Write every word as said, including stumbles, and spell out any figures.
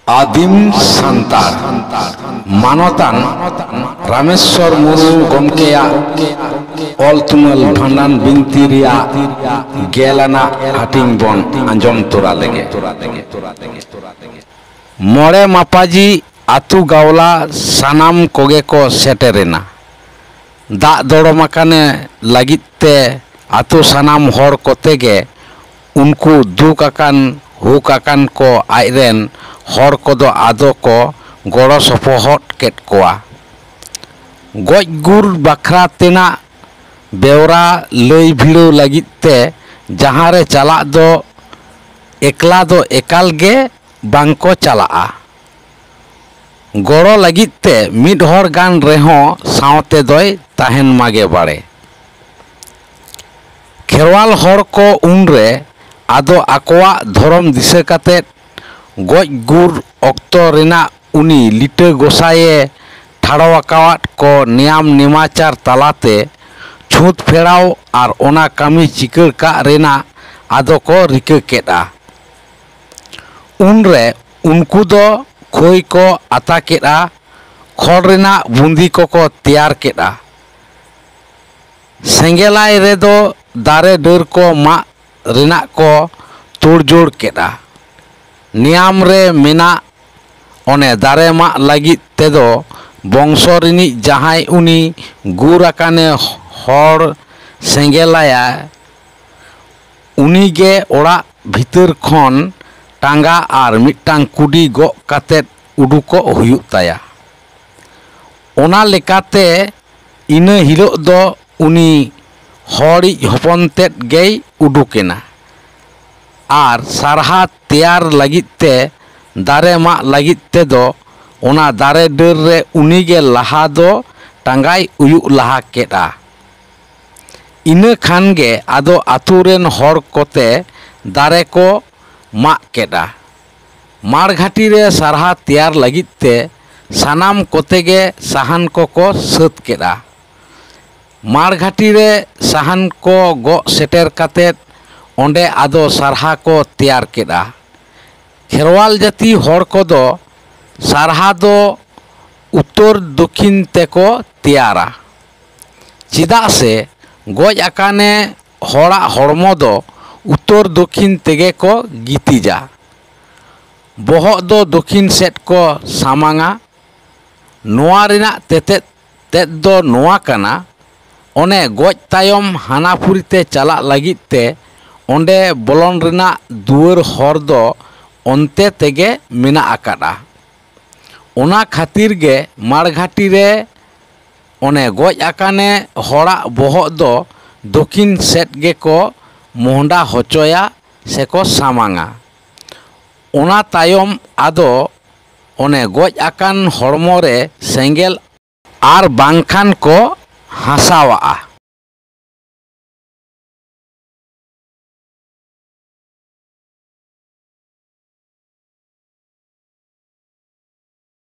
ᱟᱹᱫᱤᱢ ᱥᱟᱱᱛᱟᱲ ᱢᱟᱱᱚᱛᱟᱱ ᱨᱟᱢᱮᱥᱣᱚᱨ ᱢᱩᱨᱢᱩ ᱜᱚᱢᱠᱮᱭᱟᱜ ᱚᱞ ᱛᱩᱢᱟᱹᱞ ᱵᱷᱟᱸᱰᱟᱱ ᱵᱤᱱᱛᱤ ᱨᱮᱭᱟᱜ ᱜᱮᱞ ᱟᱱᱟᱜ ᱦᱟᱹᱴᱤᱧ ᱵᱚᱱ ᱟᱸᱡᱚᱢ ᱛᱚᱨᱟ ᱞᱮᱜᱮ᱾ ᱢᱚᱬᱮ ᱢᱟᱯᱟᱡᱤ ᱟᱹᱛᱩ ᱜᱟᱶᱞᱟ ᱥᱟᱱᱟᱢ ᱠᱚᱜᱮ ᱠᱚ ᱥᱮᱴᱮᱨᱮᱱᱟ᱾ ᱫᱟᱜ ᱫᱚᱲᱚᱢ ᱟᱠᱟᱱᱮ ᱞᱟᱹᱜᱤᱫ ᱛᱮ ᱟᱹᱛᱩ ᱥᱟᱱᱟᱢ ᱦᱚᱲ ᱠᱚᱛᱮ ᱜᱮ ᱩᱱᱠᱩ ᱫᱩᱠ ᱟᱠᱟᱱ ᱦᱩᱠ ᱟᱠᱟᱱ ᱠᱚ ᱟᱡᱨᱮᱱ ᱦᱚᱲ ᱠᱚᱫᱚ ᱟᱫᱚ ᱠᱚ ᱜᱚᱲᱚ ᱥᱚᱯᱚᱦᱚᱫ ᱠᱮᱫ ᱠᱚᱣᱟ᱾ ᱜᱚᱡ ᱜᱩᱨ ᱵᱟᱠᱷᱨᱟ ᱛᱮᱱᱟᱜ ᱵᱮᱣᱨᱟ ᱞᱟᱹᱭ ᱵᱷᱤᱲᱟᱹᱣ ᱞᱟᱹᱜᱤᱫ ᱛᱮ ᱡᱟᱦᱟᱸ ᱨᱮ ᱪᱟᱞᱟᱜ ᱫᱚ ᱮᱠᱞᱟ ᱫᱚ ᱮᱠᱟᱞ ᱜᱮ ᱵᱟᱝ ᱠᱚ ᱪᱟᱞᱟᱜᱼᱟ᱾ ᱜᱚᱲᱚ ᱞᱟᱹᱜᱤᱫ ᱛᱮ ᱢᱤᱫ ᱦᱚᱲ ᱜᱟᱱ ᱨᱮᱦᱚᱸ ᱥᱟᱶᱛᱮ ᱫᱚᱭ ᱛᱟᱦᱮᱱ ᱢᱟᱜᱮ ᱵᱟᱲᱮ᱾ ᱠᱷᱮᱨᱣᱟᱞ ᱦᱚᱲ ᱠᱚ ᱩᱱᱨᱮ ᱟᱫᱚ ᱟᱠᱚᱣᱟᱜ ᱫᱷᱚᱨᱚᱢ ᱫᱤᱥᱟᱹ ᱠᱟᱛᱮ ᱜᱚᱡ ᱜᱩᱨ ᱚᱠᱛᱚ ᱨᱮᱱᱟᱜ ᱩᱱᱤ ᱞᱤᱴᱟᱹ ᱜᱚᱸᱥᱟᱭᱮ ᱴᱷᱟᱲᱚ ᱟᱠᱟᱣᱟᱫ ᱠᱚ ᱱᱮᱭᱟᱢ ᱱᱮᱢᱟᱪᱟᱨ ᱛᱟᱞᱟᱛᱮ ᱪᱷᱩᱛ ᱯᱷᱮᱲᱟᱣ ᱟᱨ ᱚᱱᱟ ᱠᱟᱹᱢᱤ ᱪᱤᱠᱟᱹᱲ ᱠᱟᱜ ᱨᱮᱱᱟᱜ ᱟᱫᱚ ᱠᱚ ᱨᱤᱠᱟᱹ ᱠᱮᱫᱼᱟ᱾ ᱩᱱᱨᱮ ᱩᱱᱠᱩ ᱫᱚ ᱠᱷᱚᱭ ᱠᱚ ᱟᱛᱟ ᱠᱮᱫᱼᱟ, ᱠᱷᱚᱲ ᱨᱮᱱᱟᱜ ᱵᱩᱸᱫᱤ ᱠᱚᱠᱚ ᱛᱮᱭᱟᱨ ᱠᱮᱫᱼᱟ᱾ ᱥᱮᱸᱜᱮᱞᱟᱭ ᱨᱮᱫᱚ ᱫᱟᱨᱮ ᱰᱟᱹᱨ ᱠᱚ ᱢᱟᱜ ᱨᱮᱱᱟᱜ ᱠᱚ ᱛᱳᱲᱡᱳᱲ ᱠᱮᱫᱼᱟ᱾ ᱱᱮᱭᱟᱢ ᱨᱮ ᱢᱮᱱᱟᱜ ᱚᱱᱮ ᱫᱟᱨᱮ ᱢᱟᱜ ᱞᱟᱹᱜᱤᱫ ᱛᱮᱫᱚ ᱵᱚᱝᱥᱚ ᱨᱤᱱᱤᱡ ᱡᱟᱦᱟᱸᱭ ᱩᱱᱤ ᱜᱩᱨ ᱟᱠᱟᱱᱮ ᱦᱚᱲ ᱥᱮᱸᱜᱮᱞᱟᱭᱟ, ᱩᱱᱤᱜᱮ ᱚᱲᱟᱜ ᱵᱷᱤᱛᱟᱹᱨ ᱠᱷᱚᱱ ᱴᱟᱸᱜᱟ ᱟᱨ ᱢᱤᱫᱴᱟᱝ ᱠᱩᱰᱤ ᱜᱚᱜ ᱠᱟᱛᱮ ᱩᱰᱩᱠᱚᱜ ᱦᱩᱭᱩᱜ ᱛᱟᱭᱟ᱾ ᱚᱱᱟ ᱞᱮᱠᱟᱛᱮ ᱤᱱᱟᱹ ᱦᱤᱞᱳᱜ ᱫᱚ ᱩᱱᱤ ᱦᱚᱲᱤᱡ ᱦᱚᱯᱚᱱ ᱛᱮᱫ ᱜᱮᱭ ᱩᱰᱩᱠᱮᱱᱟ᱾ ᱟᱨ ᱥᱟᱨᱦᱟ ᱛᱮᱭᱟᱨ ᱞᱟᱹᱜᱤᱫ ᱛᱮ ᱫᱟᱨᱮ ᱢᱟᱜ ᱞᱟᱹᱜᱤᱫ ᱛᱮᱫᱚ ᱚᱱᱟ ᱫᱟᱨᱮ ᱰᱟᱹᱨ ᱨᱮ ᱩᱱᱤᱜᱮ ᱞᱟᱦᱟ ᱫᱚ ᱴᱟᱸᱜᱟᱭ ᱩᱭᱩᱜ ᱞᱟᱦᱟ ᱠᱮᱫᱼᱟ᱾ ᱤᱱᱟᱹ ᱠᱷᱟᱱ ᱜᱮ ᱟᱫᱚ ᱟᱹᱛᱩ ᱨᱮᱱ ᱦᱚᱲ ᱠᱚᱛᱮ ᱫᱟᱨᱮ ᱠᱚ ᱢᱟᱜ ᱠᱮᱫᱼᱟ᱾ ᱢᱟᱲᱜᱷᱟᱴᱤ ᱨᱮ ᱥᱟᱨᱦᱟ ᱛᱮᱭᱟᱨ ᱞᱟᱹᱜᱤᱫ ᱛᱮ ᱥᱟᱱᱟᱢ ᱠᱚᱛᱮ ᱜᱮ ᱥᱟᱦᱟᱱ ᱠᱚᱠᱚ ᱥᱟᱹᱛ ᱠᱮᱫᱼᱟ᱾ ᱢᱟᱲᱜᱷᱟᱴᱤ ᱨᱮ ᱥᱟᱦᱟᱱ ᱠᱚ ᱜᱚᱜ ᱥᱮᱴᱮᱨ ᱠᱟᱛᱮ ᱚᱸᱰᱮ ᱟᱫᱚ ᱥᱟᱨᱦᱟ ᱠᱚ ᱛᱮᱭᱟᱨ ᱠᱮᱫᱼᱟ᱾ ᱠᱷᱮᱨᱣᱟᱞ ᱡᱟᱹᱛᱤ ᱦᱚᱲ ᱠᱚᱫᱚ ᱥᱟᱨᱦᱟ ᱫᱚ ᱩᱛᱛᱚᱨ ᱫᱚᱠᱷᱤᱱ ᱛᱮᱠᱚ ᱛᱮᱭᱟᱨᱟ᱾ ᱪᱮᱫᱟᱜ ᱥᱮ ᱜᱚᱡ ᱟᱠᱟᱱᱮ ᱦᱚᱲᱟᱜ ᱦᱚᱲᱢᱚ ᱫᱚ ᱩᱛᱛᱚᱨ ᱫᱚᱠᱷᱤᱱ ᱛᱮᱜᱮ ᱠᱚ ᱜᱤᱛᱤᱡᱟ᱾ ᱵᱚᱦᱚᱜ ᱫᱚ ᱫᱚᱠᱷᱤᱱ ᱥᱮᱫ ᱠᱚ ᱥᱟᱢᱟᱝᱟ᱾ ᱱᱚᱣᱟ ᱨᱮᱱᱟᱜ ᱛᱮᱛᱮᱫ ᱛᱮᱫ ᱫᱚ ᱱᱚᱣᱟ ᱠᱟᱱᱟ, ᱚᱱᱮ ᱜᱚᱡ ᱛᱟᱭᱚᱢ ᱦᱟᱱᱟᱯᱩᱨᱤ ᱛᱮ ᱪᱟᱞᱟᱜ ᱞᱟᱹᱜᱤᱫ ᱛᱮ ᱚᱸᱰᱮ ᱵᱚᱞᱚᱱ ᱨᱮᱱᱟᱜ ᱫᱩᱣᱟᱹᱨ ᱦᱚᱨ ᱫᱚ ᱚᱱᱛᱮ ᱛᱮᱜᱮ ᱢᱮᱱᱟᱜ ᱟᱠᱟᱫᱼᱟ᱾ ᱚᱱᱟ ᱠᱷᱟᱹᱛᱤᱨ ᱜᱮ ᱢᱟᱲᱜᱷᱟᱴᱤ ᱨᱮ ᱚᱱᱮ ᱜᱚᱡ ᱟᱠᱟᱱᱮ ᱦᱚᱲᱟᱜ ᱵᱚᱦᱚᱜ ᱫᱚ ᱫᱚᱠᱷᱤᱱ ᱥᱮᱫ ᱜᱮᱠᱚ ᱢᱚᱦᱰᱟ ᱦᱚᱪᱚᱭᱟ ᱥᱮᱠᱚ ᱥᱟᱢᱟᱝᱟ᱾ ᱚᱱᱟ ᱛᱟᱭᱚᱢ ᱟᱫᱚ ᱚᱱᱮ ᱜᱚᱡ ᱟᱠᱟᱱ ᱦᱚᱲᱢᱚ ᱨᱮ ᱥᱮᱸᱜᱮᱞ ᱟᱨ ᱵᱟᱝᱠᱷᱟᱱ ᱠᱚ ᱦᱟᱥᱟᱣᱟᱜᱼᱟ᱾